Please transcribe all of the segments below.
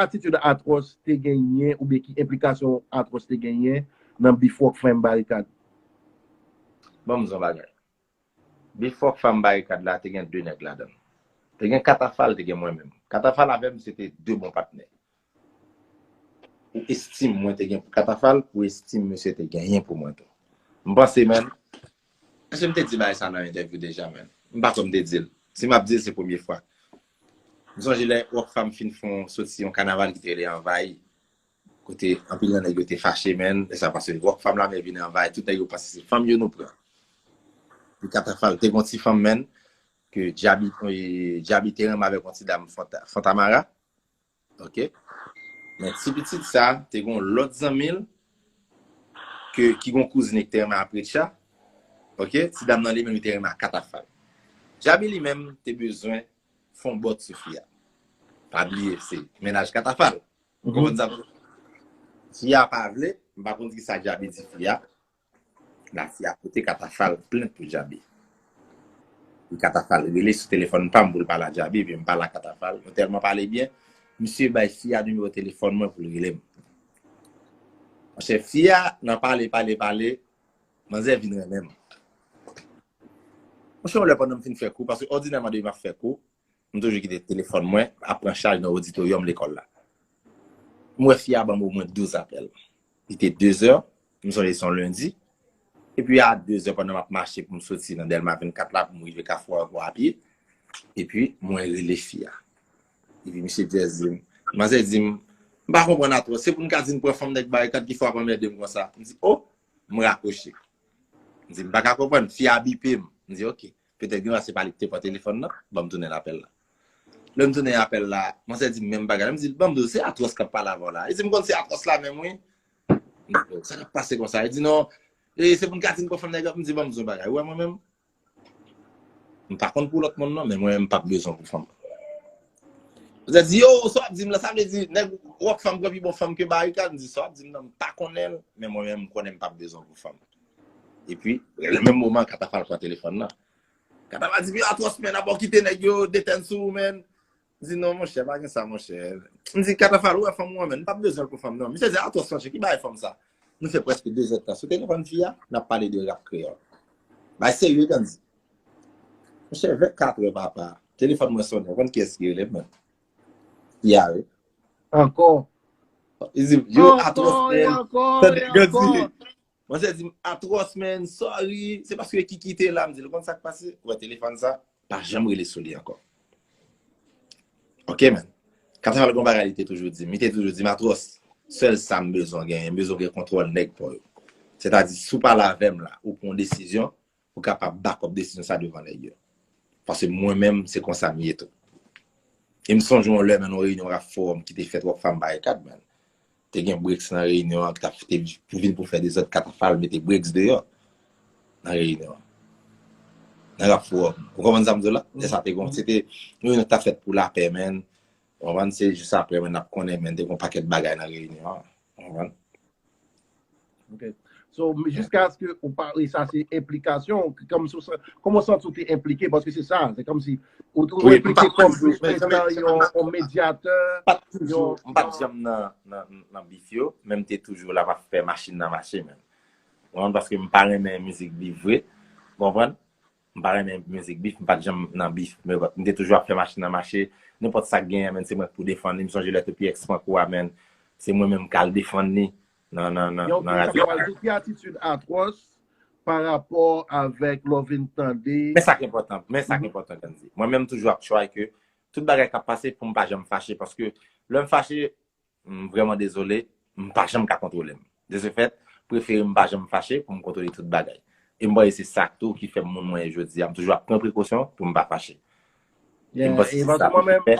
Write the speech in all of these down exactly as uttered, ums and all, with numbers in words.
atitid Atwòs te genyen oubyen ki enplikasyon Atwòs te genyen nan bif Rockfam Barikad? Ban m di w yon bagay. Bif Rockfam Barikad la te gen de nèg ladan l. Te gen Katafal, te gen mwen menm. Katafal avè m se te de bon patnè. Pou estim mwen te gen pou Katafal, pou estim misye te genyen pou mwen tou. M panse, menn, èske m te di bagay sa nan entèvyou deja, menn? M pa kwè m te di l. Si m ap di l, se premye fwa. M sonje lè Rockfam fin fè yon soti yon kanaval ki te rele Anvayi. Kote anpil nan nèg yo te fache, menn. E sa pase Rockfam la, men vin anvayi. Tout nèg yo panse se fanm yo nou pran. Li Katafal te gon ti fanm, menn, ke Djabi, eh, Djabi te renmen avèk yon ti dam Fonta- Fontamara. Ok? Men ti pitit sa, te gon lòt zanmi l, ke, ki gon kouzin li ki te renmen a Preacha. Ok? Ti dam nan li menm, li te renmen a Katafal. Djabi li menm, te bezwen fè yon bòt sou fi a. Pa bliye, se mennaj Katafal. Ou konprann sa? Fi a pa vle, m pa konn ki sa Djabi di fi a. La fi a pote Katafal plent pou Djabi. Epi Katafal rele sou telefòn pa m pou l pale a Djabi, epi m pale a Katafal. Nou tèlman pale byen, misye bay fi a nimewo telefòn mwen pou l rele m. Monchè, fi a, nan pale, pale, pale, manzè vin renmen m. Monchè, yon lè pandan m fin fè kou, paske òdinèman depi m ap fè kou, m toujou kite telefòn mwen ap pran chaj nan oditoryòm lekòl la. M wè fi a ban m omwen douz apèl. Li te dezè, m sonje se yon lendi. Epi a dezè pandan m ap mache pou m soti nan Dèlma vennkat la pou m rive Kafou Ankò a pye. Epi mwen rele fi a. Epi misye Jazz di m, manzè di m, m pa konprann Atwòs. Se pou n ka di n pran fanm nèg Barikad ki fè w ap anmède m konsa. M di, o, m rakwoche. M di, m pa ka konprann. Fi a bipe m. M di, ok. Petèt gen se pa li ki te pran telefòn nan. Ban m tounen apèl la. Lè m tounen apèl la, manzè di m menm bagay la. M di, ban m di w, se Atwòs k ap pale avè w la. Li di m konn se Atwòs la menm, wi. M di, sa k ap pase konsa? Li di, non, e, se pou n ka di n pran fanm nèg la. M di, ban m di w yon bagay. Ou wè mwen menm? M pa konn pou lòt moun, non, men mwen menm m p ap bezwen pou fanm. Manzè di, yo, sa w ap di m la, sa vle di, nèg Rockfam pran pi bon fanm ke Barikad? M di, sa w ap di m nan, m pa konnen l, men mwen menm m konnen m p ap bezwen pou fanm. Epi, nan menm moman, Katafal pran telefòn nan. Katafal di, yo, Atwòs, menn, apa w kite nèg yo detèn sou ou, menn. M di, non, monchè, pa gen sa, monchè. M di, Katafal, ou wè fanm ou an, menn, m p ap bezwen l pou fanm, non. Misye di, Atwòs, monchè, ki bagay fanm sa? Nou fè prèske de zèdtan sou telefòn fi a, n ap pale de rap kreyòl. Bagay serye, Gandhi. Monchè, vennkatrè, papa. Telefòn mwen sonnen. Ou konn kiyès ki rele m, menn? Fi a, wi. Ankò. Li di, yo, Atwòs, menn. Tande, Gandhi. Manzè di m, Atwòs, menn, sorry. Se paske Kiki te la. M di l, ou konn sa k pase? Ou wè telefòn sa? Pa janm rele sou li ankò. Ok, menn. Katafal gon bagay li te toujou di m. Li te toujou di m, Atwòs, sèl sa m bezwen genyen, m bezwen gen kontwòl nèg pa w yo. Sètadi, si w pale avè m la, ou pran yon desizyon, ou kapab back up desizyon sa devan nèg yo. Paske mwen menm, se konsa m ye tou. E m sonje yon lè, menn, yon reyinyon Rap Forum ki te fèt Rockfam Barikad, menn. Te gen Bricks nan reyinyon an ki t ap te vin pou fè dezòd, Katafal mete Bricks deyò nan reyinyon an. Nan Rap Forum. Ou konprann sa m di w la? E sa te gon, se te yon reyinyon ki t ap fèt pou lapè, menn. Ou konprann? Se jis apre, menn, n ap konnen, menn, te gon pakèt bagay nan reyinyon an. Ou konprann? Ok. So, jiskaske ou pa, e sa se enplikasyon, kòman w santi w te enplike, paske se sa, se kòmsi ou, ou enplike kòm plis entan yon, yon medyatè. M pa t toujou, m pa t janm nan, nan, nan bif yo, men m te toujou la, m ap fè machin nan mache, menn. Ou konprann? Paske m pa renmen mizik bif vre. Ou konprann? M pa renmen mizik bif, m pa t janm nan bif. Men m te toujou ap fè machin nan mache. Nenpòt sa k genyen, menn, se mwen k pou defann li. M sonje lè Topi X pran kou a, menn. Se mwen menm k al defann li nan, nan, nan, nan radyo. Ki atitid Atwòs pa rapò avèk lè w vin tande. Men sa k enpòtan, men sa k enpòtan, Gandhi. Mwen menm toujou ap try ke tout bagay k ap pase pou m pa janm fache, paske lè m fache, m vrèman dezole, m pa janm ka kontwole m. De ce fait, prefere m pa janm fache pou m kontwole tout bagay. E m panse se sa tou ki fè m moun mwen ye jodi a. M toujou ap pran prekosyon pou m pa fache. E m panse se sa tou ki fè,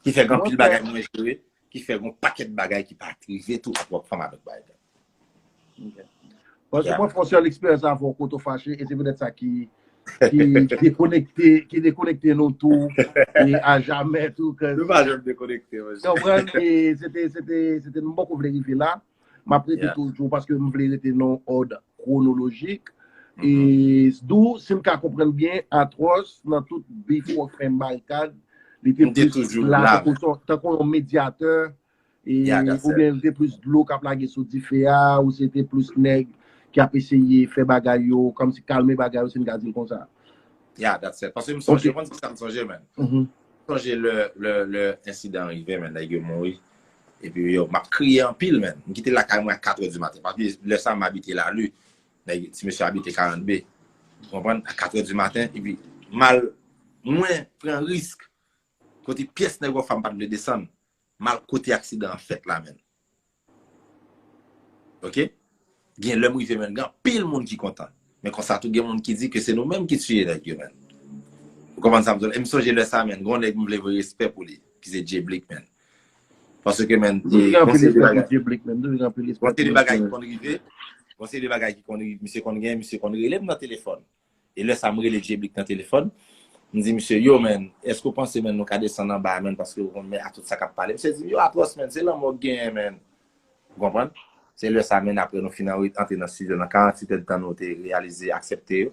ki fè gen anpil bagay mwen jere, ki fè gen yon pakèt bagay ki pa t rive tou ak Rockfam avèk bagay. Paske mwen fè yon sèl eksperyans avè w kote w fache, e se petèt sa ki, ki dekonekte, ki dekonekte nou tou, e a jamè tou. Nou pa janm dekonekte, monchè. Konprann? E se te, se te, se te, m poko vle rive la. M ap rete toujou paske m vle rete nan òd kwonolojik. E dou, si m ka konprann byen, Atwòs, nan tout bif Rockfam Barikad, li te plis la tankou yon medyatè. e, oubyen se te plis dlo k ap lage sou dife a, ou se te plis nèg ki ap eseye fè bagay yo, kòmsi kalme bagay yo, si n ka di l konsa? Yeah, that's it. Paske m sonje, ou konn ki sa m sonje, man. M sonje lè, lè, lè ensidan an rive, man, nèg yo mouri. Epi yo, m ap kriye anpil, man. M kite lakay mwen a katrè di maten. Paske lè sa a m abite Lali. Nèg, ti mesye abite karant B. Ou konprann? A katrè di maten. Epi m al, mwen pran risk. Kote pyès nèg wè fanm pa t vle desann. M al kote aksidan an fèt la, man. Ok? Gen lè m rive, man, gen anpil moun ki kontan. Men konsa tou gen moun ki di ke se nou menm ki tiye nèg yo, man. Ou konprann sa m di w la? E m sonje lè sa, man, gen yon nèg m vle voye respè pou li, ki se Jay Blick, man. Paske, man, gon seri de bagay ki konn rive, gon seri de bagay ki konn rive, misye konn gen, misye konn rele m nan telefòn. E lè sa a, m rele Jay Blick nan telefòn. M di misye, yo, man, èske w panse, man, nou ka desann anba a, man, paske ou konn, man, a tout sa k ap pale. Misye di m, yo, Atwòs, man, se lanmò w genyen, man. Ou konprann? Se lè sa a, man, apre nou fin antre nan estidyo, nan karanntuit èdtan nou te reyalize, aksepte yo,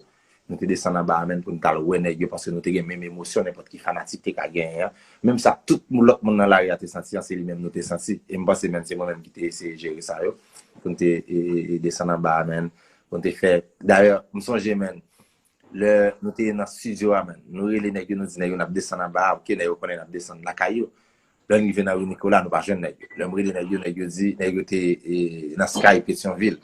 nou te desann anba a, man, pou n t al wè nèg yo, paske nou te gen menm emosyon nenpòt ki fanatik te ka genyen an. Menm sa tout lòt moun nan lari a te santi an, se li menm nou te santi. E m panse, man, se mwen menm ki te eseye jere sa yo, pou n te e, e, e desann anba a, man, pou n te fè. Dayè, m sonje, man, lè nou te nan estidyo a, man, nou rele nèg yo, nou di nèg yo n ap desann anba a, ok, nèg yo konnen n ap desann lakay yo. Lè n rive nan ri Nikola, nou pa jwenn nèg yo. Lè m rele nèg yo, nèg yo di, nèg yo te e, nan Sky Petyonvil.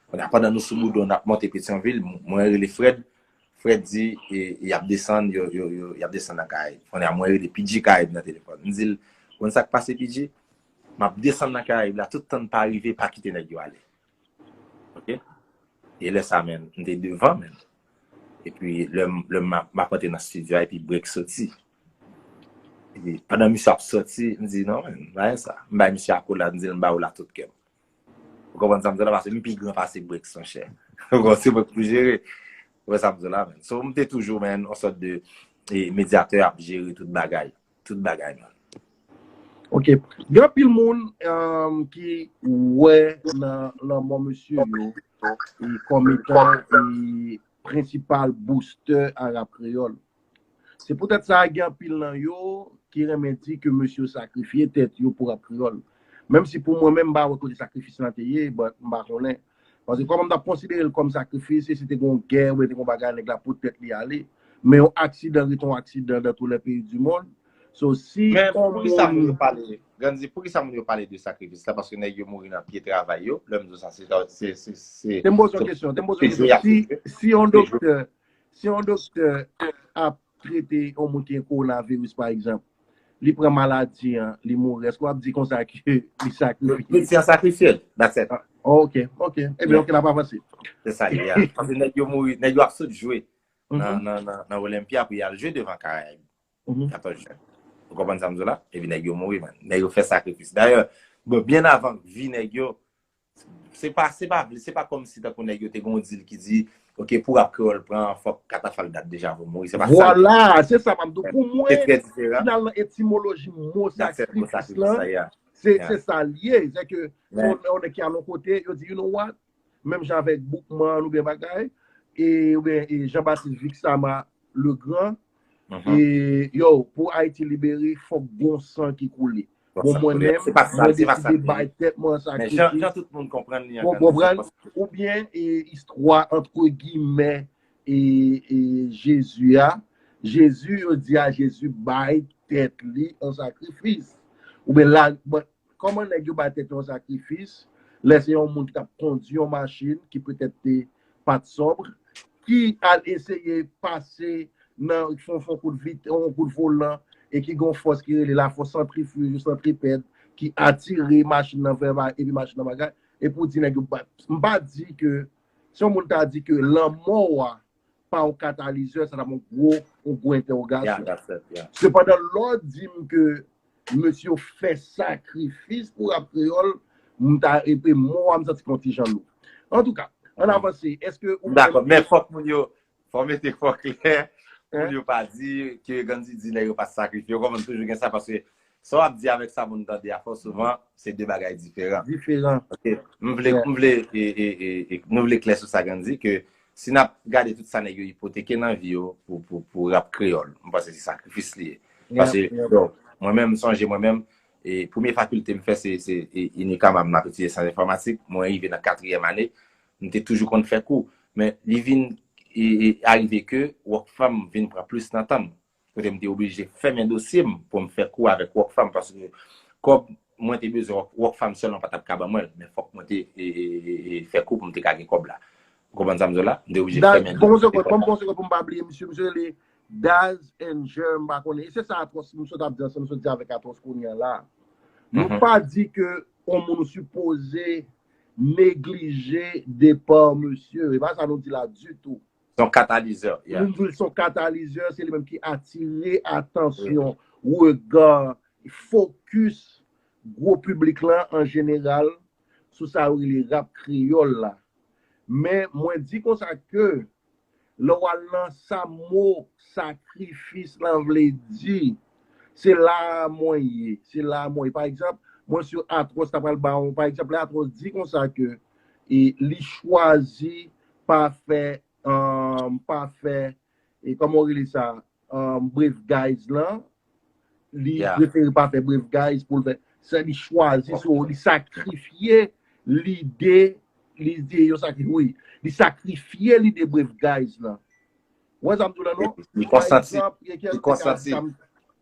Kounye a, pandan nou sou Boudon, n ap monte Petyonvil, m- mwen rele Fred. Fred di, e, y ap desann, yo, yo, yo, y ap desann nan Karayib. Kounye a, mwen rele P J Karayib nan telefòn. M di l, konn sa k pase, P J? M ap desann nan Karayib la, tout tan n pa rive, pa kite nèg yo ale. Ok? E lè sa, man, m te devan, man. Epi lè m, lè m ap, m ap antre nan estidyo a, epi Break soti. Epi pandan misye ap soti, m di, non, man, pa gen sa. M bay misye akolad, m di l, m ba ou la tout kè m. Ou konprann sa m di w la, paske m pi gran pase Break, monchè. Ou konprann, se mwen k pou jere. Ou wè sa m di w la, man. So, m te toujou, man, yon sòt de e, medyatè ap jere tout bagay. Tout bagay, man. Ok. Gen anpil moun um, ki wè nan lanmò mesye yo e kòm etan e prensipal boustè a rap kreyòl. Se poutèt sa gen anpil nan yo ki renmen di ke mesye yo sakrifye tèt yo pou rap kreyòl. Menm si pou mwen menm m pa wè kote sakrifis lan te ye, but m pa konnen. Paske kòman m t ap konsidere l kòm sakrifis, e si te gen yon gè oubyen te gen yon bagay nèg la pot tèt li ale. Men yon aksidan ret yon aksidan dans tous les pays du monde. So, si Men poukisa moun yo pale, Grandy, poukisa moun yo pale de sakrifis la? Paske nèg yo mouri nan pye travay yo. Lè m di w sa, se se se se. Te m poze yon kesyon, te m poze yon kesyon. Si, si yon doktè, si yon doktè ap trete yon moun ki gen kowonaviris, pa egzanp, li pran maladi an, li mouri, èske w ap di konsa ke li sakrifye? Li di an sakrifye l. That's it. Ok, ok. Ebyen, ok, n ap avanse. Se sa li ye. Paske nèg yo mouri, nèg yo ap sot jwe nan, nan, nan, nan Olympia pou y al jwe devan Karayib. Katòz jen. Ou konprann sa m di w la? Epi nèg yo mouri, man. Nèg yo fè sakrifis. Dayè, bon, byen avan vi nèg yo, se pa, se pa, se pa kòmsi tankou nèg yo te gen yon dil ki di, ok, pou rap kreyòl pran, fòk katafal dat deja pou mouri. Se pa sa. Vwala, se sa m ap di w. Pou mwen, finalman, etimoloji mo sakrifis lan, se, se sa l ye. Se ke, yon nèg ki al yon kote, yo di, you know what? Menm jan avèk Boukman oubyen bagay, e, oubyen e Jean-Baptiste Vixama Legrand, e, yo, pou Ayiti libere, fòk gon san ki koule. Bon, mwen menm, mwen deside bay tèt mwen an sakrifis. Ou konprann? Oubyen e, istwa, antre gimè, e, e Jezi a. Jezi, yo di a Jezi bay tèt li an sakrifis. Oubyen la, kòman nèg yo bay tèt yo an sakrifis, lè se yon moun ki t ap kondui yon machin ki petèt te pa t sòb, ki al eseye pase nan fè yon kout vit, yon kout volan, e ki gen yon fòs ki rele lafòs santrifij ou santripèd, ki atire machin nan vè epi machin nan bagay, epi w di nèg yo bat. M pa di ke si yon moun ta di ke lanmò a pa yon katalizè, sa t ap yon gwo, yon gwo entèwogasyon. Sepandan, lè w di m ke mesye yo fè sakrifis pou rap kreyòl, m ta, epi mo a m santi m yon ti jan lou. Antouka, ann avanse. Èske ou menm... Dakò, men fòk moun yo, fò mete fò klè, moun yo pa di ke Gandhi di nèg yo pa t sakrifye. Ou konprann, toujou gen sa, paske sa w ap di avèk sa moun tande a, fò souvan, se de bagay diferan. Diferan. Ok. M vle, m vle, e, e, e, e, nou vle klè sou sa, Gandhi, ke si n ap gade tout sa nèg yo ipoteke nan vi yo pou, pou, pou rap kreyòl, m panse se sakrifis li ye. Paske, bon, mwen menm, m sonje mwen menm, e, premye fakilte m fè se, se e, UNICAM, m ap etidye syans enfòmatik. Mwen rive nan katriyèm ane, m te toujou konn fè kou. Men li vin e, e, arive ke Rockfam vin pran plis nan tan m. Kote m te oblije fèmen dosye m pou m fè kou avèk Rockfam, paske kòb mwen te bezwen Rock, Rockfam sèlman pa t ap ka ban mwen l, men fòk mwen te e, e, e, e, fè kou pou m te ka gen kòb la. Ou konprann sa m di w la? M te oblije fèmen dosye. Bon, se kòb. Bon, se kòb pou m pa bliye misye, misye rele Daz and Jer, m pa konnen. E se sa Atwòs, m sot ap di ansanm, m sot di avèk Atwòs kounye a la. Nou pa di ke yon moun sipoze neglije depa misye. E pa sa nou di la ditou. Se yon katalizè, yeah. Nou di l se yon katalizè, se li menm ki atire atansyon, rega, fokis gwo piblik lan an jeneral sou sa yo rele rap kreyòl la. Men mwen di konsa ke lè w al nan sa mo sakrifis lan vle di, se la a mwen ye, se la a mwen ye. Pa egzanp, mwen si Atwòs ta pral ba yon, pa egzanp, lè Atwòs di konsa ke e, li chwazi pa fè, um, pa fè, e, kòman w rele sa, um, Brave Guys lan, li prefere pa fè Brave Guys pou l fè. Sa li chwazi, so, li sakrifye lide, lide, yo sakri, wi, li sakrifye lide Brave Guys lan. Ou wè sa m di w la, non? Li konsanti. Li konsanti.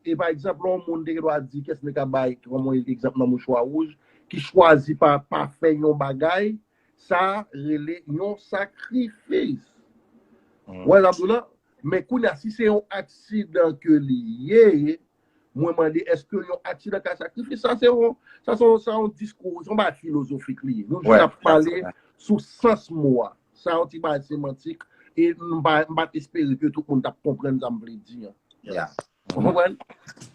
E pa egzanp, lè yon moun te gen dwa di, kès nèg ka bay, kòman egzanp nan mouchwa wouj, ki chwazi pa, pa fè yon bagay, sa rele yon sakrifis. Ou wè sa m di w la? Men kounye a, si se yon aksidan ke li ye, mwen mande, èske yon aksidan ka sakrifis? Sa se yon, sa se yon, sa yon diskou, se yon bagay filozofik li ye. Nou jis ap pale sou sans mo a. Sa yon ti bagay semantik, e m pa, m pa t espere ke tout moun t ap konprann sa m vle di an. Ou konprann?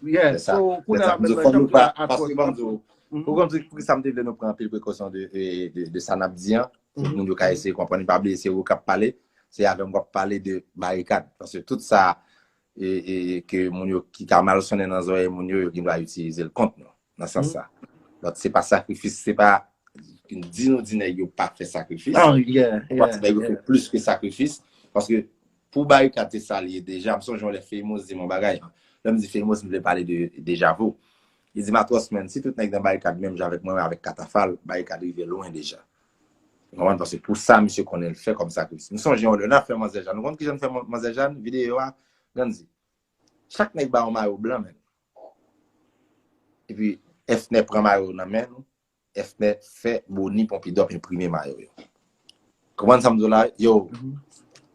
Yeah. So, kounye a la, menm jan m di la, paske ban m di w, ou konprann poukisa m te vle nou pran anpil prekosyon de, de, de, de sa n ap di an, pou moun yo ka eseye konprann. Pa bliye, se ou k ap pale, se avè m w ap pale de barikad. Paske tout sa e, e, ke moun yo ki ka mal sonnen nan zòrèy moun yo, yo gen dwa itilize l kont nou, nan sans sa. Donk, se pa sakrifis, se pa di nou di nèg yo pa fè sakrifis. Ou pa di nèg yo fè plis ke sakrifis, paske pou barikad se sa li ye deja. M sonje yon lè Famous di m yon bagay. Lè m di Famous, m vle pale de Deja Vu. Li di m, Atwòs, menm si tout nèg nan barikad menm jan avèk mwen, avèk Katafal, barikad rive lwen deja. Ou konprann? Paske pou sa, misye konnen l fè kòm sakrifis. M sonje yon lè, n ap fè Manzè Jàn. Ou konn kijan n fè Manzè Jàn? Videyo a, Gandhi. Chak nèg ba yon mayo blan, menn. Epi, Efnè pran mayo nan men nou. Efnè fè Boni Ponpidòp enprime mayo yo. Konprann sa m di w la? Yo.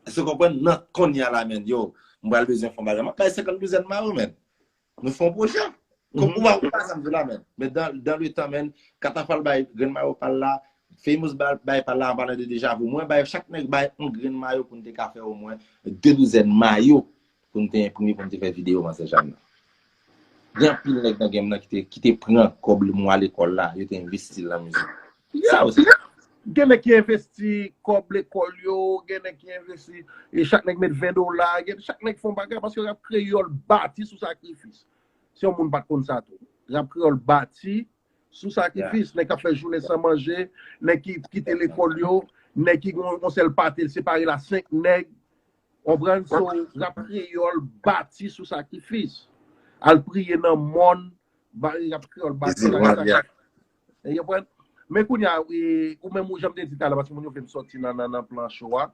Èske w konprann? Nan kounye a la, menn, yo, m pral bezwen fè yon bagay. M ap bay senkant douzèn mayo, menn. Nou fè yon pwojè. Kòm ou pa, ou pa sa m di la, menn. Men dan, dan le tan, menn, Katafal bay grenn mayo pa l la, Famous bay, bay pa l la, an palan de Deja Vu. Mwen bay, chak nèg bay yon grenn mayo pou n te ka fè omwen de douzèn mayo pou n te enprime, pou n te fè videyo Manzè Jàn nan. Gen anpil nèg nan game nan ki te, ki te pran kòb mwa lekòl la, yo te envesti l nan mizik. Sa osi. Gen nèg ki envesti kòb lekòl yo, gen nèg ki envesti, e chak nèg met ven dola, gen, chak nèg fè yon bagay, paske rap kreyòl bati sou sakrifis. Si yon moun pa t konn sa tou. Rap kreyòl bati sou sakrifis. Nèg k ap fè jounen san manje, nèg ki kite lekòl yo, nèg ki gon, gon sèl pate, l separe l a senk nèg. Konprann? So, rap kreyòl bati sou sakrifis. Al priye nan mòn, ba, rap kreyòl bati sou sakrifis. Ou konprann? Men kounye a, e, ou menm, ou jan m te di talè, paske moun yo vle m sòti nan, nan, nan plan cho a.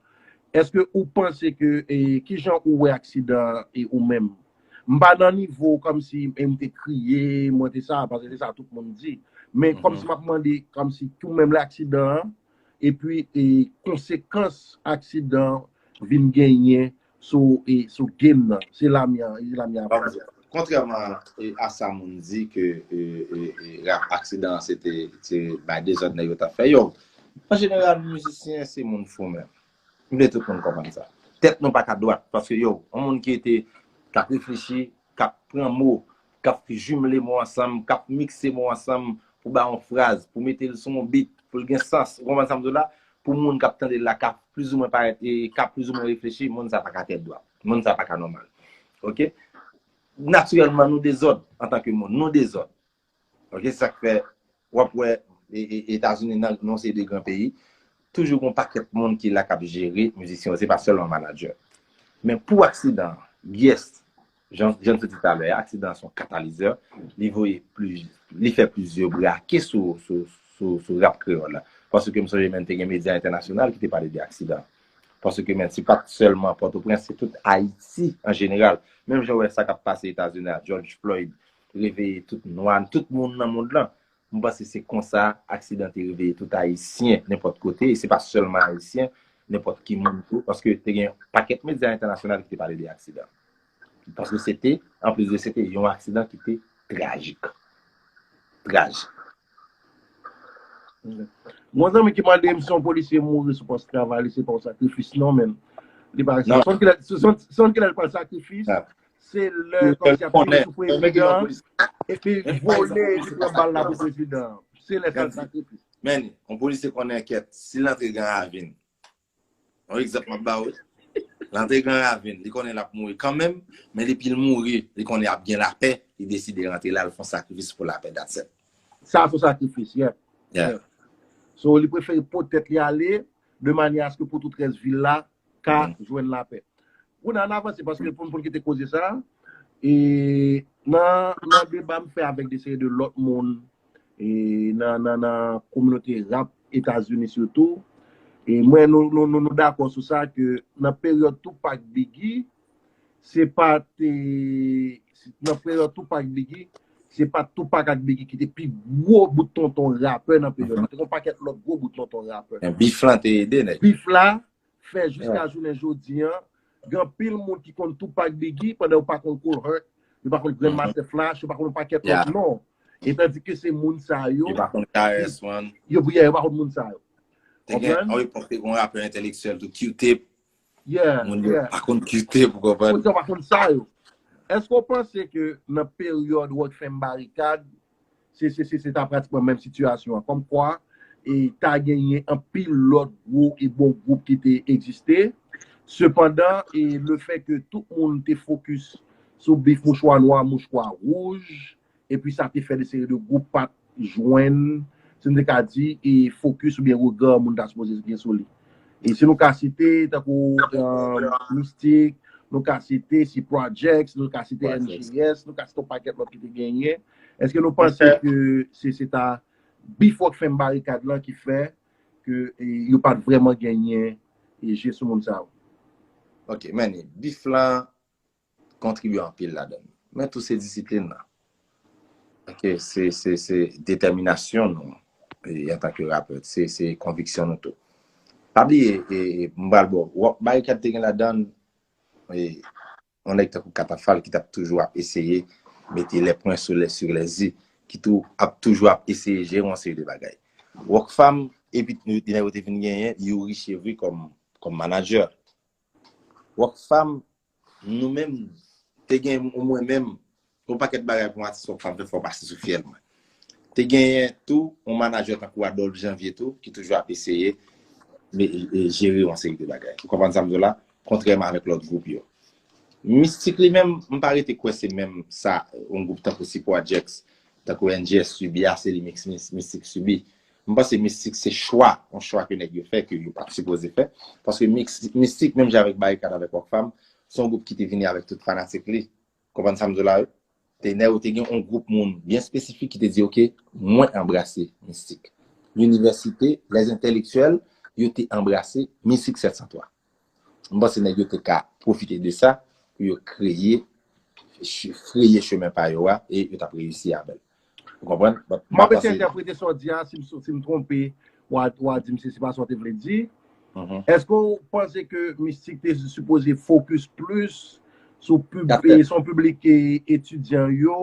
Èske ou panse ke, e, kijan ou wè aksidan an, e, ou menm? M pa nan nivo kòmsi, e, m te kriye, mwen te sa, paske se sa tout moun di. Men kòmsi m ap mande, kòmsi ou menm lè aksidan an, epi, e, konsekans aksidan an vin genyen sou, e, sou game nan. Se lamyè, se lamyè ap fè. Kontrèman, e, a sa moun di ke, e, e, e, rap aksidan an se te, se bay dezòd nèg yo t ap fè yo. An jeneral, mizisyen se moun fou menm. M vle tout moun konprann sa. Tèt nou pa ka dwat, paske yo, yon moun ki te, k ap reflechi, k ap pran mo, k ap jimle mo ansanm, k ap mikse mo ansanm pou ba yon fraz, pou mete l sou yon beat, pou l gen sans. Ou konprann sa m di w la? Pou moun k ap tande l la, k ap plizoumwen parèt, e k ap plizoumwen reflechi, moun sa pa ka tèt dwat. Moun sa pa ka nòmal. Oke? Natirèlman, nou dezòd antanke moun. Nou dezòd. Oke, se sa k fè w ap wè, e, e, Etazini nan, nan yon seri de gran peyi, toujou gen yon pakèt moun ki la k ap jere mizisyen yo, se pa sèlman manadjè. Men pou aksidan an, yes, Jan jan n te di talè a, aksidan an se yon katalizè. Li voye pli, li fè plizyè brake sou, sou, sou, sou rap kreyòl la. Paske m sonje menm te gen medya entènasyonal ki te pale de aksidan. Paske menm se pa t sèlman Pòtoprens, se tout Ayiti an jeneral. Menm jan w wè sa k ap pase Etazini a, George Floyd reveye tout nwa, tout moun nan mond lan. M panse se konsa aksidan te reveye tout Ayisyen, nenpòt kote, e se pa sèlman Ayisyen, nenpòt ki moun tou, paske te gen pakèt medya entènasyonal ki te pale de aksidan. Paske se te, anplis de se te yon aksidan ki te trajik. Trajik. Mwen zanmi ki mande m si yon polisye mouri sou pòs travay li, se pa yon sakrifis non, men li pa. Sonn kilè li pral sakrifis, se lè kòmsi ap tire sou prezidan epi vole epi pran bal la pou prezidan an. Se lè sa l sakrifis. Men yon polisye konnen kèt, si l antre Gran Ravin, yon egzanp m ap ba w, l antre Gran Ravin, li konnen l ap mouri kanmenm, men depi l mouri, li konnen ap gen lapè, li deside rantre la, l fè yon sakrifis pou lapè, that's it. Sa se yon sakrifis, yeah. Yeah. So li prefere pote tèt li ale de manyè aske pou tout rès vil la ka jwenn lapè. Pou n avanse, paske pou n kite koze sa, e nan nan deba m fè avèk de seri de lòt moun, e nan nan nan kominote rap Etazini sitou, e mwen nou nou nou nou dakò sou sa ke nan peryòd Tupac Biggie, se pa te nan peryòd Tupac Biggie, se pa Tupac ak Biggie ki te pi gwo bout tonton rapè nan peryòd la. Te gen yon pakèt lòt gwo bout tonton rapè. Bif lan te ede nèg. Bif la fè jiska jounen jodi an, gen anpil moun ki konn Tupac Biggie pandan yo pa konn Kool Herc, yo pa konn Grandmaster Flash, yo pa konn yon pakèt lòt non. E tandike se moun sa yo. Yo pa konn K R S One. Yo, yeah, yo pa konn moun sa yo. Te gen, a epòk te gen yon rapè entèlektyèl tou, Q-Tip. Yeah, moun yo pa konn Q-Tip, ou konprann? Moun yo pa konn sa yo. Èske w panse ke nan peryòd Rockfam Barikad, se se se se ta pratikman menm sitiyasyon an. Kòmkwa, e ta genyen anpil lòt gwo e bon gwoup ki te egziste. Sepandan, e lefè ke tout moun te fokis sou bif mouchwa nwa, mouchwa wouj, epi sa te fè de seri de gwoup pa t jwenn, si m te ka di, e fokis oubyen rega moun ta sipoze gen sou li. E si nou ka site, tankou Mystik, nou ka site si Projects, nou ka site M G S, nou ka site yon pakèt lòt ki te genyen. Èske nou panse ke se se ta bif Rockfam Barikad lan ki fè ke yo pa t vrèman genyen je sou moun sa yo? Ok, men bif lan kontribye anpil ladan l. Men tou se disiplin lan. Ok, se se se detèminasyon nou antanke rapè, se se konviksyon nou tou. Pa bliye, e, e, m pral ba w, Barikad te gen ladan l, e, yon nèg tankou Katafal ki t ap toujou ap eseye mete les points sur les sur les i, ki tou ap toujou ap eseye jere yon seri de bagay. Rockfam, epi nèg yo te vin genyen Youri Chevry kòm kòm manager. Rockfam, nou menm, te gen mwen menm, yon pakèt bagay pou yon atis Rockfam fè, fò w pase sou fyèl mwen. Te genyen tou yon manager tankou Adolphe Janvier tou, ki toujou ap eseye jere yon seri de bagay. Ou konprann sa m di w la? Kontrèman avèk lòt gwoup yo. Mistik li menm, m pa rete kwè se menm sa yon gwoup tankou si Projects, tankou N G S sibi a, se li Mistik sibi. M panse Mistik se chwa, yon chwa ke nèg yo fè, ke yo pa t sipoze fè. Paske Mistik, menm jan avèk Barikad, avèk Rockfam, se yon gwoup ki te vini avèk tout fanatik li. Konprann sa m di w la wi? Te nèg yo te gen yon gwoup moun byen espesifik ki te di, oke, mwen anbrase Mistik. Linivèsite, lèzentèlektyèl, yo te anbrase Mistik sèt san twa. M panse nèg yo te ka pwofite de sa pou yo kreye, freye chemen pa yo a e yo t ap reyisi avè l. Ou konprann? M ap eseye entèprete sa w di a, si m twonpe, w a di m si se pa sa w te vle di. Èske w panse ke Mistik te sipoze fokis plis sou yon piblik etidyan yo?